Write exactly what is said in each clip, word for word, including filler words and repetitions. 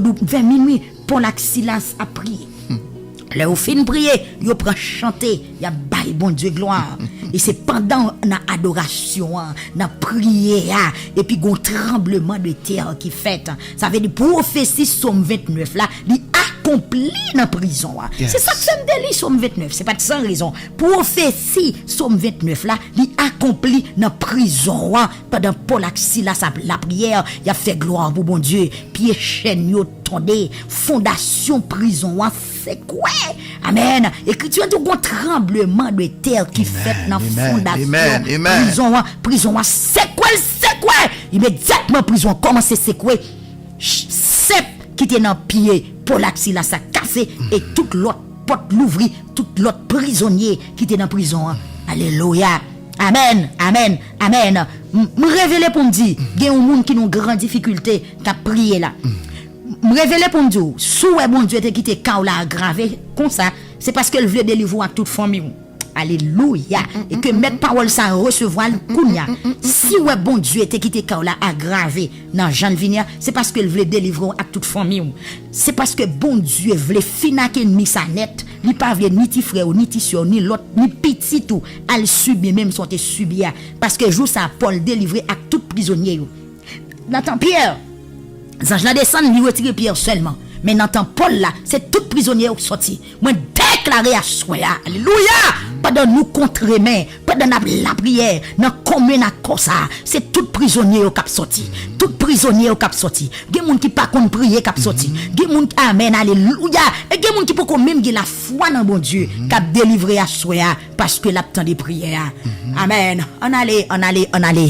Vè minwi, Pòl ak Silas ap priye. Lè yo fin priye, yo pran chante, y ap bay Bondye glwa. E se pandan nan adorasyon an, nan priyè a, epi gon tranbleman de tè ki fèt. Sa vle di pwofesi Sòm vennèf la, li akonpli nan prizon an. Se sa k fè m te li Sòm vennèf, se pa t san rezon. Pwofesi Sòm vennèf la, li akonpli nan prizon an. Pandan Pòl ak Silas ap lapriyè, y ap fè glwa pou Bondye. Pye chèn yo tonbe, fondasyon prizon an sekwe. Amèn. Ekriti a di gon tranbleman de tè ki fèt nan fondasyon prizon an. Prizon an sekwe, l sekwe. Imedyatman prizon an kòmanse sekwe. Sèp ki te nan pye Pòl ak Silas la kase e tout lòt pòt louvri, tout lòt prizonye ki te nan prizon an. Alelouya. Amèn, amèn, amèn. M revele pou m di, gen yon moun ki nan gran difikilte k ap priye la. M revele pou m di w, si w wè Bondye te kite ka w la agrave konsa, se paske l vle delivre w ak tout fanmi w. Alelouya. E ke mèt pawòl sa resevwa l kounya. Si w wè Bondye te kite ka w la agrave nan jan l vini a, se paske l vle delivre w ak tout fanmi w. Se paske Bondye vle fin ak ènmi sa nèt. Li pa vle ni ti frè w, ni ti sè w, ni lòt, ni pitit ou al sibi menm sa w te sibi a. Paske jou sa a, Pòl delivre ak tout prizonye yo. Nan tan Pyè, zanj lan desann, li retire Pyè sèlman. Men nan tan Pòl la, se tout prizonye yo k sòti. Mwen deklare aswè a, alelouya, pandan nou kontre men, pandan n ap lapriyè, nan komin akò sa a, se tout prizonye yo k ap sòti. Tout prizonye yo k ap sòti. Gen moun ki pa konn priye k ap sòti. Gen moun, amèn, alelouya. E gen moun ki poko menm gen lafwa nan Bondye k ap delivre aswè a paske l ap tande priyè a. Amèn. Ann ale, ann ale, ann ale.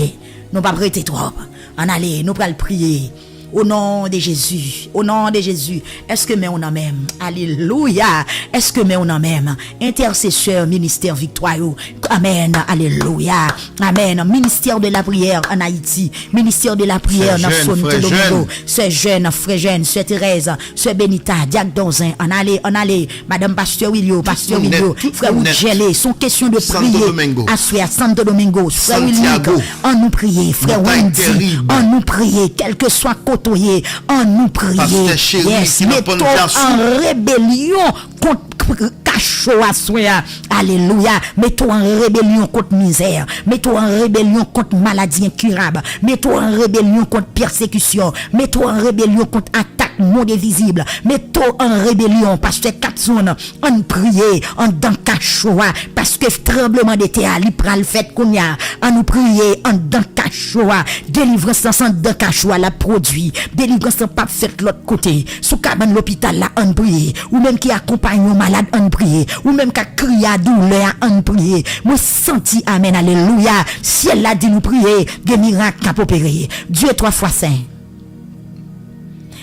Nou p ap rete twòp. Ann ale, nou pral priye. Au nom de Jésus, au nom de Jésus, èske men w nan men m? Alelouya. Èske men w nan men m? Entèsesè ministè viktwa yo. Amèn. Alelouya. Amèn. Ministère de la prière en Haïti. Ministère de la prière nan Santo Domingo. Sè Jèn, frè Jèn, sè Terèz, sè Benita, dyak Donzen. Ann ale, ann ale. Madanm pastè Wilio, pastè Wilio, frè Wood Gelé, se yon kesyon de priye. Aswè a, Santo Domingo, frè Wilmik, ann nou priye, frè Wendy, ann nou priye, kèlkeswa kote w ye, ann nou priye. Yes, mete w an rebelyon kont k- k- kacho aswè a. Alelouya. Mete w an rebelyon kont mizè. Mete w an rebelyon kont maladi enkirab. Mete w an rebelyon kont pèsekisyon. Mete w an rebelyon kont atak mond envizib. Mete w an rebelyon, pastè Katson. Ann priye anndan kacho a, paske tranbleman de tè a, li pral fèt kounya. Ann nou priye anndan kacho a. Delivrans lan se anndan kacho a l ap pwodui. Delivrans lan p ap fèt lòt kote. Sou kabann lopital la, ann priye. Ou menm ki akonpaye yon malad, ann priye. Ou menm k ap kriye a doulè a, ann priye. Mwen santi, amèn, alelouya. Syèl la di nou priye, gen mirak k ap opere. Dieu trois fois saint.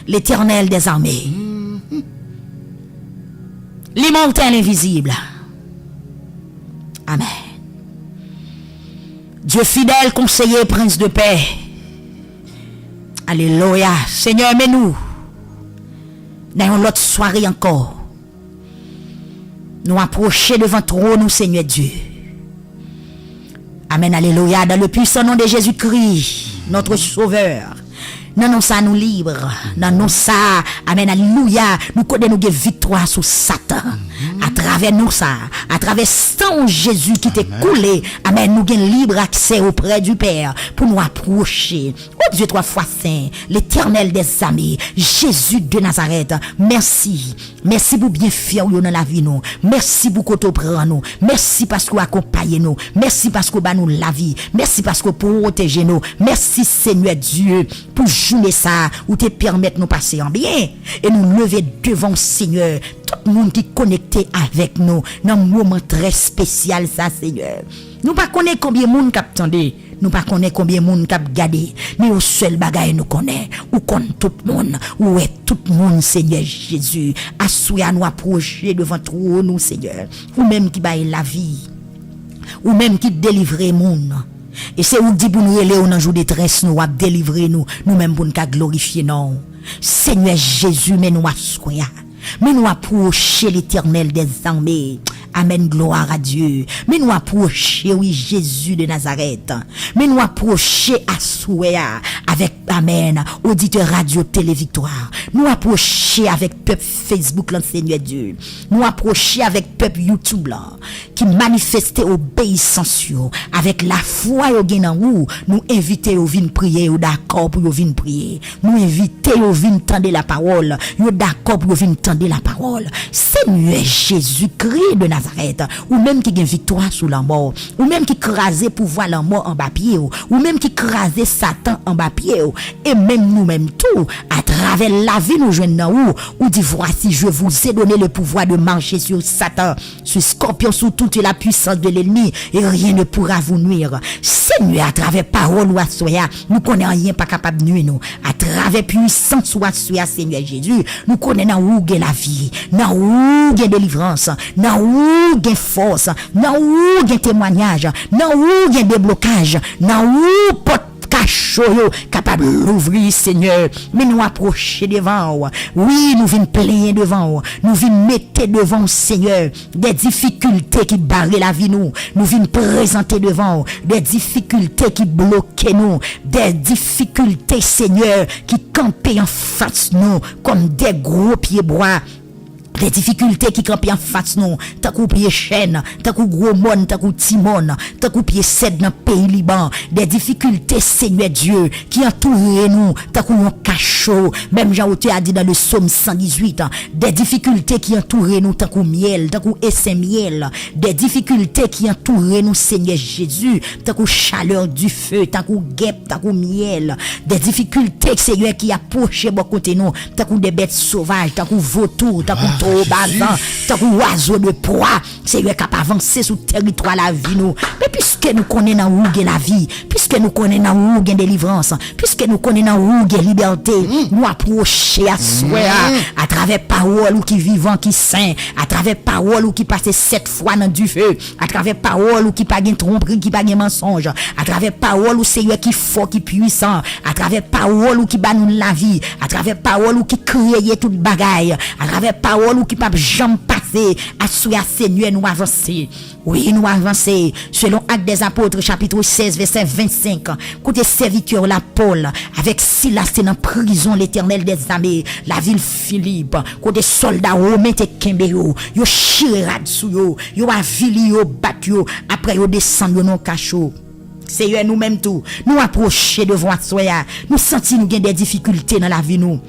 L'Éternel des armées. L'immortel invisible. Amèn. Dieu fidèle, conseiller, prince de paix. Alelouya. Senyè, men nou nan yon lòt sware ankò. Nou apwoche devan twòn ou, Senyè Dye. Amèn, alelouya. Dans le puissant nom de Jésus-Christ, notre Sauveur. Nan non sa nou lib. Nan non sa, amèn, alelouya, nou konnen nou gen viktwa sou Satan. Atravè non sa, atravè san Jezi ki te koule, amèn, nou gen lib aksè auprès du Père pou nou apwoche. O Dieu trois fois saint, l'Éternel des armées, Jésus de Nazareth, mèsi. Mèsi pou byenfè w yo nan lavi nou. Mèsi pou kote w pran nou. Mèsi paske w akonpaye nou. Mèsi paske w ba nou lavi. Mèsi paske w pwoteje nou. Mèsi, Senyè Dye, pou jounen sa a, ou te pèmèt nou pase an byen. E nou leve devan w, Senyè, tout moun ki konekte avèk nou nan moman trè espesyal sa, Senyè. Nou pa konnen konbyen moun k ap tande. Nou pa konnen konbyen moun k ap gade, men yon sèl bagay nou konnen, ou konn tout moun, ou wè tout moun, Senyè Jezi. Aswè a nou apwoche devan twòn ou, Senyè. Ou menm ki bay lavi. Ou menm ki delivre moun. E se ou k di pou nou rele w nan jou detrès nou, w ap delivre nou, nou menm pou n ka glorifye non w. Senyè Jezi, men nou aswè a. Men nou apwoche Letènèl dèzame. Amèn, glwa a Dye. Men nou apwoche, wi, Jezi de Nazarèt. Men nou apwoche aswè a avèk, Amèn. Oditè Radyo Tele Viktwa, nou apwoche avèk pèp Facebook lan, Senyè Dye. Nou apwoche avèk pèp YouTube lan, ki manifeste obeyisans yo. Avèk lafwa yo gen nan ou, nou envite yo vin priye, yo dakò pou yo vin priye. Nou envite yo vin tande lapawòl, yo dakò pou yo vin tande lapawòl. Senyè Jezikri de Nazarèt, ou menm ki gen viktwa sou lanmò, ou menm ki kraze pouvwa lanmò anba pye w, ou menm ki kraze Satan anba pye w, e menm nou menm tou, atravè lavi nou jwenn nan ou, ou di, Voici, je vous ai donné le pouvoir de marcher sur Satan, sur scorpion, sur toute la puissance de l'ennemi, et rien ne pourra vous nuire. Senyè, atravè pawòl ou aswè a, nou konnen anyen pa kapab nwi nou. Atravè pwisans ou aswè a, Senyè Jezi, nou konnen nan ou gen lavi, nan ou gen delivrans, nan ou gen fòs, nan ou gen temwanyaj, nan ou gen deblokaj, nan ou pòt kacho yo kapab louvri, Senyè. Men nou apwoche devan w. Wi, nou vin plenyen devan w. Nou vin mete devan w, Senyè, de difikilte ki bare lavi nou. Nou vin prezante devan w de difikilte ki bloke nou, de difikilte, Senyè, ki kanpe anfas nou kòm de gwo pye bwa. De difikilte ki kanpe anfas nou, tankou pye chèn, tankou gwo mòn, tankou ti mòn, tankou pye sèd nan peyi Liban. De difikilte, Senyè Dye, ki antoure nou tankou yon kacho. Menm jan otè a di nan le Sòm san dizuit, de difikilte ki antoure nou tankou myèl, tankou esen myèl. De difikilte ki antoure nou, Senyè Jezi, tankou chalè dife, tankou gèp, tankou myèl. De difikilte, Senyè, ki apwoche bò kote nou, tankou de bèt sovaj, tankou votou, tankou towo bazan, tankou wazo de pwa, Senyè, k ap avanse sou teritwa lavi nou. Men piske nou konnen nan ou gen lavi, piske nou konnen nan ou gen delivrans, piske nou konnen nan ou gen libète, nou apwoche aswè a, atravè pawòl ou ki vivan, ki sen, atravè pawòl ou ki pase sèt fwa nan dife, atravè pawòl ou ki pa gen twonpri, ki pa gen mansonj, atravè pawòl ou, Senyè, ki fò, ki pwisan, atravè pawòl ou ki ba nou lavi, atravè pawòl ou ki kreye tout bagay, atravè pawòl ou ki p ap janm pase. Aswè a, Senyè, nou avanse. Wi, nou avanse. Selon Actes des Apôtres, chapit sèz, vèsè vennsenk, kote sèvitè w la, Pòl, avèk Silas te nan prizon Letènèl dèzame, lavil Filip, kote sòlda women te kenbe yo, yo chire rad sou yo, yo avili yo, bat yo, apre yo desann yo nan kacho. Seyè, nou menm tou, nou apwoche devan w aswè a. Nou santi nou gen de difikilte nan lavi nou.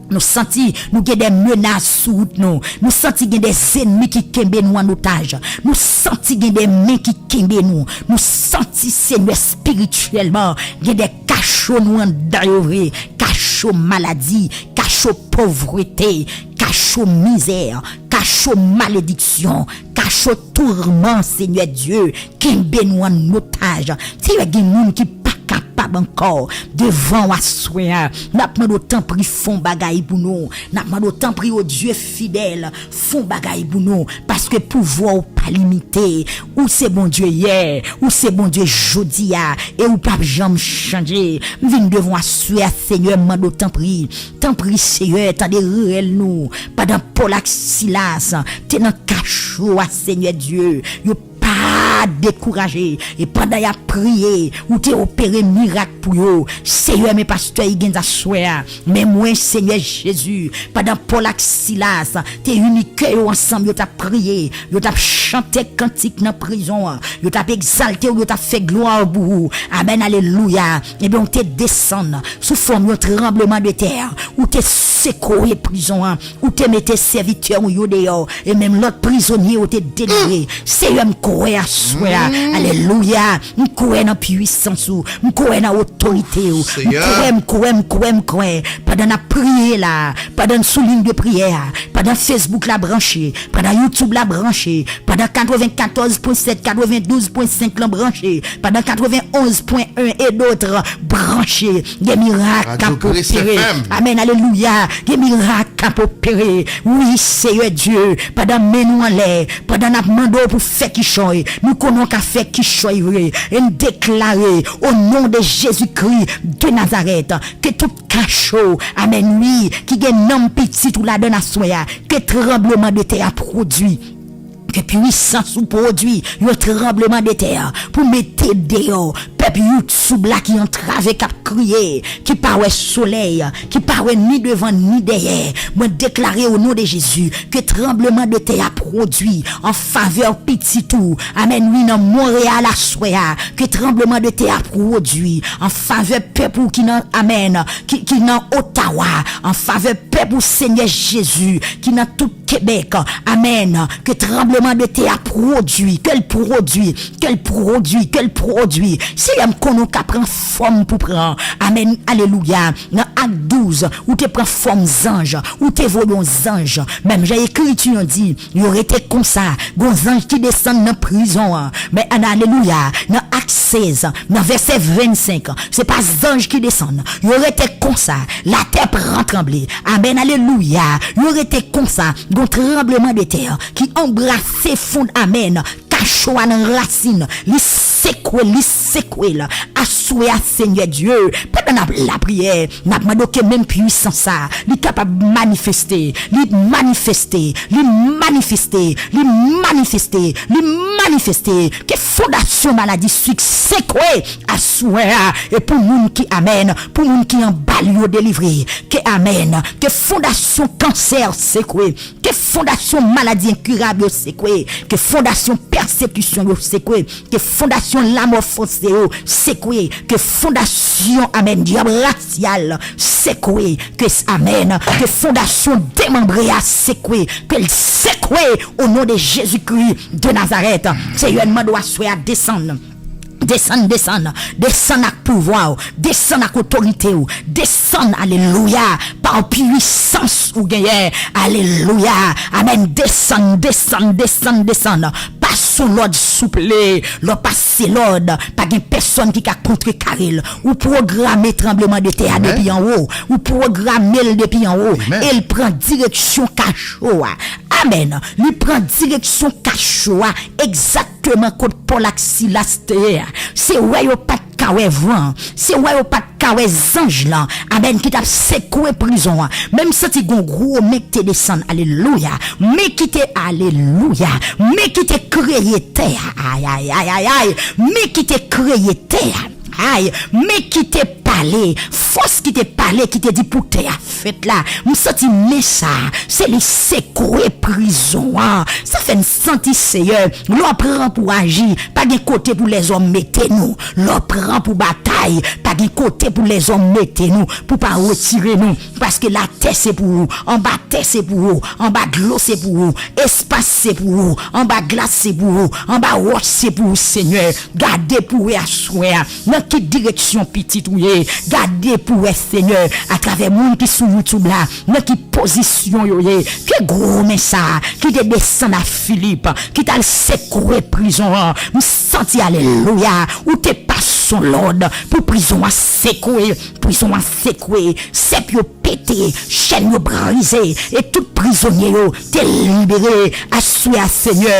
Nou santi nou gen de menas sou wout nou. Nou santi gen de zenmi ki kenbe nou an otaj. Nou santi gen de men ki kenbe nou. Nou santi, Senyè, espirityèlman, gen de kacho nou anndan yo vre. Kacho maladi, kacho povrete, kacho mizè, kacho malediksyon, kacho tourman, Senyè Dye, kenbe nou an otaj. Senyè, gen moun ki pa kapab ankò devan w aswè a. N ap mande w tanpri fè yon bagay pou nou. N ap mande w tanpri, o Dye fidèl, fè yon bagay pou nou. Paske pouvwa w pa limite. Ou se Bondye yè, ou se Bondye jodi a, e ou p ap janm chanje. M vin devan w aswè a, Senyè, m mande w tanpri. Tanpri, Seyè, tande rèl nou. Pandan Pòl ak Silas te nan kacho a, Senyè Dye, yo pa dekouraje. E pandan y ap priye, ou te opere mirak pou yo. Seyè, men pastè Higgins aswè a. Men mwen, Senyè Jezi, pandan Pòl ak Silas te ini kè yo ansanm, yo t ap priye, yo t ap chante kantik nan prizon an, yo t ap egzalte w, yo t ap fè glwa pou ou. Amèn, alelouya. Ebyen, ou te desann sou fòm yon tranblemanntè, ou te sekwe prizon an, ou te mete sèvitè w yo deyò, e menm lòt prizonye yo te delivre. Seyè, m kwè aswè a. Alelouya. M kwè nan pwisans ou. M kwè nan otorite ou. M kwè, m kwè, m kwè, m kwè. Pandan n ap priye la, pandan n sou liy de priyè a, pandan Facebook la branche, pandan YouTube la branche, pandan katrevenkatòz pwen sèt, katrevendouz pwen senk lan branche, pandan katrevenonz pwen en e dòt branche, gen mirak k ap opere. Amèn, alelouya. Gen mirak k ap opere. Wi, Seyè Dye, pandan men nou anlè, pandan n ap mande w pou fè kichòy, nou konnen w ka fè kichòy vre. E n deklare, o non de Jezikri de Nazarèt, ke tout kacho, amèn, wi, ki gen nanm pitit ou ladan l aswè a, ke tranblemanntè a pwodui. Ke pwisans ou pwodui yon tranblemanntè pou mete deyò pè pèp YouTube la ki antrave, k ap kriye, ki pa wè solèy, ki pa wè ni devan ni dèyè. Mwen deklare o non de Jezi ke tranbleman de tè a pwodui an favè pitit ou. Amèn, wi, nan Monreyal aswè a, ke tranbleman de tè a pwodui an favè pèp ou ki nan, amèn, ki, ki nan Otawa, an favè pèp ou, Senyè Jezi, ki nan tout Kebèk. Amèn. Ke tranbleman de tè a pwodui, ke l pwodui, ke l pwodui, ke l pwodui. Senyè, m konnen w ka pran fòm pou pran. Amèn. Alelouya. Nan Ak douz, ou te pran fòm zanj, ou te voye yon zanj. Menm jan Ekriti an di, yo rete konsa, gon zanj ki desann nan prizon an. Men, an, alelouya, nan Ak sèz, nan vèsè vennsenk, se pa zanj ki desann. Yo rete konsa, latè pran tranble. Amèn, alelouya. Yo rete konsa, gon tranbleman de tè ki anbrase fond, amèn, kacho a nan rasin. Li sekwe, li sekwe l. Aswè a, Senyè Dye, pandan n ap lapriyè, n ap mande w ke menm pwisans sa, li kapab manifeste, li manifeste, li manifeste, li manifeste, li manifeste. Ke fondasyon maladi sik sekwe aswè a, e pou moun ki, amèn, pou moun ki anba l yo delivre. Ke, amèn, ke fondasyon kansè sekwe. Ke fondasyon maladi enkirab yo sekwe. Ke fondasyon pèsekisyon yo sekwe. Ke fondasyon lamò fòse yo sekwe. Ke fondasyon, amèn, dyab rasyal sekwe. Ke, amèn, ke fondasyon demanbre a sekwe. Ke l sekwe o non de Jezikri de Nazarèt. Senyè, n mande w aswè a desann. Desann, desann, desann ak pouvwa w, desann ak otorite w, desann, alelouya, pa pwisans ou genyen, alelouya, amèn, desann, desann, desann, desann, pase lòd souple, lè w pase lòd, pa gen pèsòn ki ka kontrekare l, ou pwograme tranbleman de tè a depi anwo, ou pwograme l depi anwo, e l pran direksyon kacho a, amèn, li pran direksyon kacho a, egzakteman kot Pòl ak Silas te ye a. Se wè yo pa t ka wè van an. Se wè yo pa t ka wè zanj lan. Amèn. Ki t ap sekwe prizon an. Men m santi gon gwo men k te desann. Alelouya. Men ki te, alelouya. Men ki te kreye tè a. Ay, ay, ay, ay, ay. Men ki te kreye tè a. Ay, men ki te pale, fòs ki te pale, ki te di pou tè a fèt la. M santi men sa, se li sekwe prizon an. Sa fè n santi, Seyè, lè w pran pou aji, pa gen kote pou lèzòm mete nou. Lè w pran pou batay, pa gen kote pou lèzòm mete nou, pou pa retire nou. Paske latè se pou ou, anba tè se pou ou, anba dlo se pou ou, espas se pou ou, anba glas se pou ou, anba wòch se pou ou, Senyè. Gade pou wè aswè a, nan ki direksyon pitit ou ye. Gade pou wè, Senyè, atravè moun ki sou YouTube la, nan ki pozisyon yo ye. Ke gwo men sa a, ki te desann a Filip, ki t al sekwe prizon an. M santi, alelouya, ou te pase yon lòd pou prizon an sekwe, prizon an sekwe, sèp yo pete, chèn yo brize, e tout prizonye yo te libere. Aswè a, Senyè,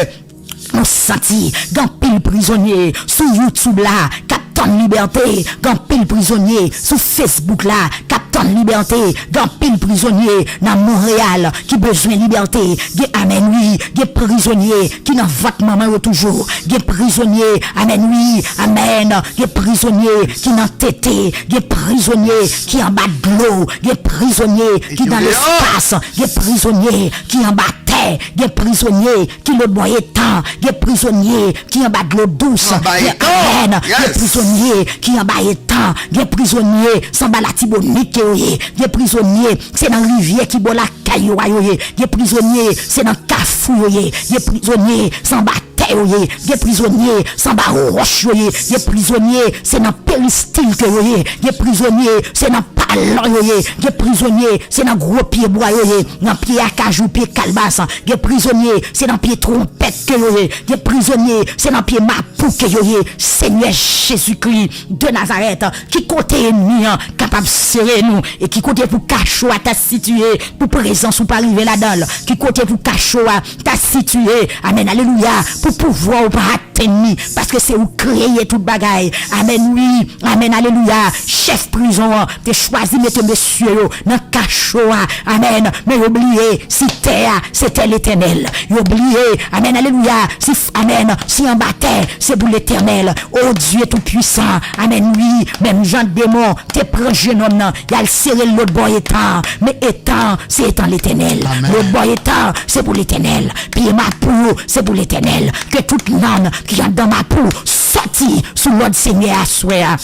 nou santi gen anpil prizonye sou YouTube la k ap tann libète, gen anpil prizonye sou Facebook la k ap tann libète, gen anpil prizonye nan Monreyal ki bezwen libète. Gen, amèn, wi, gen prizonye ki nan vant manman yo toujou. Gen prizonye, amèn, wi, amèn, gen prizonye ki nan tete, gen prizonye ki anba dlo, gen prizonye ki nan lespas, gen prizonye ki anba tè, gen prizonye ki lòtbò etan, gen prizonye ki anba dlo dous, gen, amèn, gen prizonye ki anba etan, gen prizonye se anba Latibonit ke yo ye, gen prizonye se nan rivyè ki bò lakay yo a yo ye, gen prizonye se nan kafou yo ye, gen prizonye se anba tè yo ye, gen prizonye se anba wòch yo ye, gen prizonye se nan peristil ke yo ye, gen prizonye se nan palon yo ye, gen prizonye se nan gwo pyebwa yo ye, nan pye akajou, pye kalbas, gen prizonye se nan pye twonpèt ke yo ye, gen prizonye se nan pye mapou ke yo ye. Senyè Jezikri de Nazarèt, ki kote ènmi an kapab sere nou, e ki kote pou kacho a ta sitiye pou prezans ou pa rive ladan l, ki kote pou kacho a ta sitiye, amèn, alelouya, pou Pouvwa w pa atenn li, paske se ou k kreye tout bagay. Amèn, wi. Amèn, alelouya. Chèf prizon an te chwazi mete mesye yo nan kacho a. Amèn. Men yo bliye, si tè a, se tè Letènèl. Yo bliye, amèn, alelouya, si, amèn, si anba tè, se pou Letènèl. O Dye Toupuisan, amèn, wi, menm jan demon te pran jenòm nan, y al sere l lòt bò etan an. Men etan an, se etan Letènèl. Lòt bò etan an, se pou Letènèl. Pye mapou yo, se pou Letènèl. Ke tout nanm ki anndan mapou sòti sou lòd Senyè a aswè a.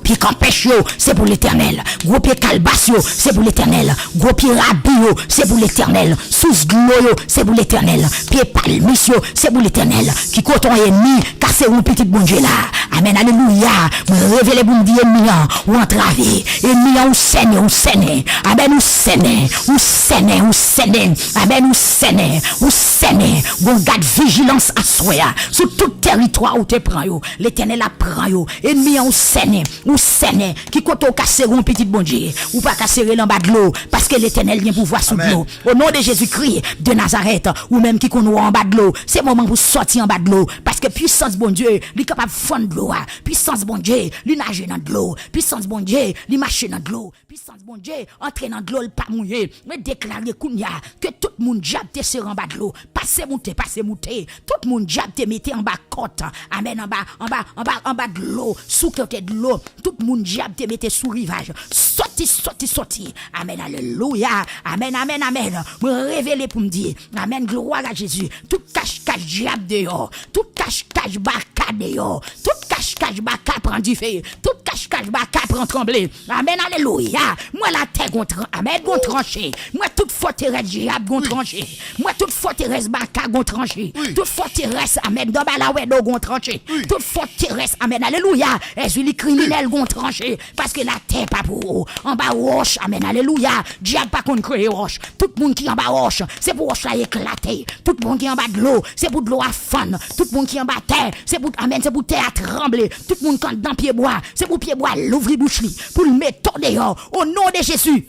Pye kanpèch yo, se pou Letènèl. Gwo pye kalbas yo, se pou Letènèl. Gwo pye rabi yo, se pou Letènèl. Sous dlo yo, se pou Letènèl. Pye palmis yo, se pou Letènèl. Ki kote yon enmi kase yon pitit Bondye la? Amèn, alelouya. Mwen revele pou m di enmi an, ou antrave. Enmi an, ou sènen, ou sènen. Amèn, ou sènen, ou sènen, ou sènen. Amèn, ou sènen, ou sènen. Gon gad vijilans aswè a. Sou tout tèritwa ou te pran yo, Letènèl ap pran yo. Enmi an, ou sènen, ou sènen. Ki kote ou ka sere yon pitit Bondye? Ou pa ka sere l anba dlo, paske Letènèl gen pouvwa sou dlo. O non de Jezikri de Nazarèt, ou menm ki konn ou anba dlo, se moman pou sòti anba dlo, paske pwisans Bondye, li kapab fann dlo a. Pwisans Bondye, li naje nan dlo. Pwisans Bondye, li mache nan dlo. Pwisans Bondye antre nan dlo, l pa mouye. Mwen deklare kounye a ke tout moun dyab te sere anba dlo, pase moute, pase moute. Tout moun dyab te mete anba kòt. Amèn, anba, anba, anba, anba dlo, sou kote dlo. Tout moun dyab te mete sou rivaj. Sòti, sòti, sòti. Amèn, alelouya. Amèn, amèn, amèn. Mwen revele pou m di, amèn, glwa a Jezi. Tout kach kach dyab deyò. Tout kach kach baka deyò. Tout kach kach baka pran dife. Tout kach kach baka pran tranble. Amèn, alelouya. Mwen latè gon tran-, amèn, gon tranche. Mwen tout fòterès dyab gon tranche. Mwen tout fòterès baka gon tranche. Tout fòterès, amèn, danbalawèdo gon tranche. Tout fòterès, amèn, alelouya, èzili kriminèl gon tranche. Paske latè pa pou ou. Anba wòch, amèn, alelouya. Dyab pa konn kreye wòch. Tout moun ki anba wòch, se pou wòch la eklate. Tout moun ki anba dlo, se pou dlo a fann. Tout moun ki anba tè, se pou, amèn, se pou tè a tranble. Tout moun k anndan pyebwa, se pou pyebwa louvri bouch li, pou l mete w deyò. O non de Jezi,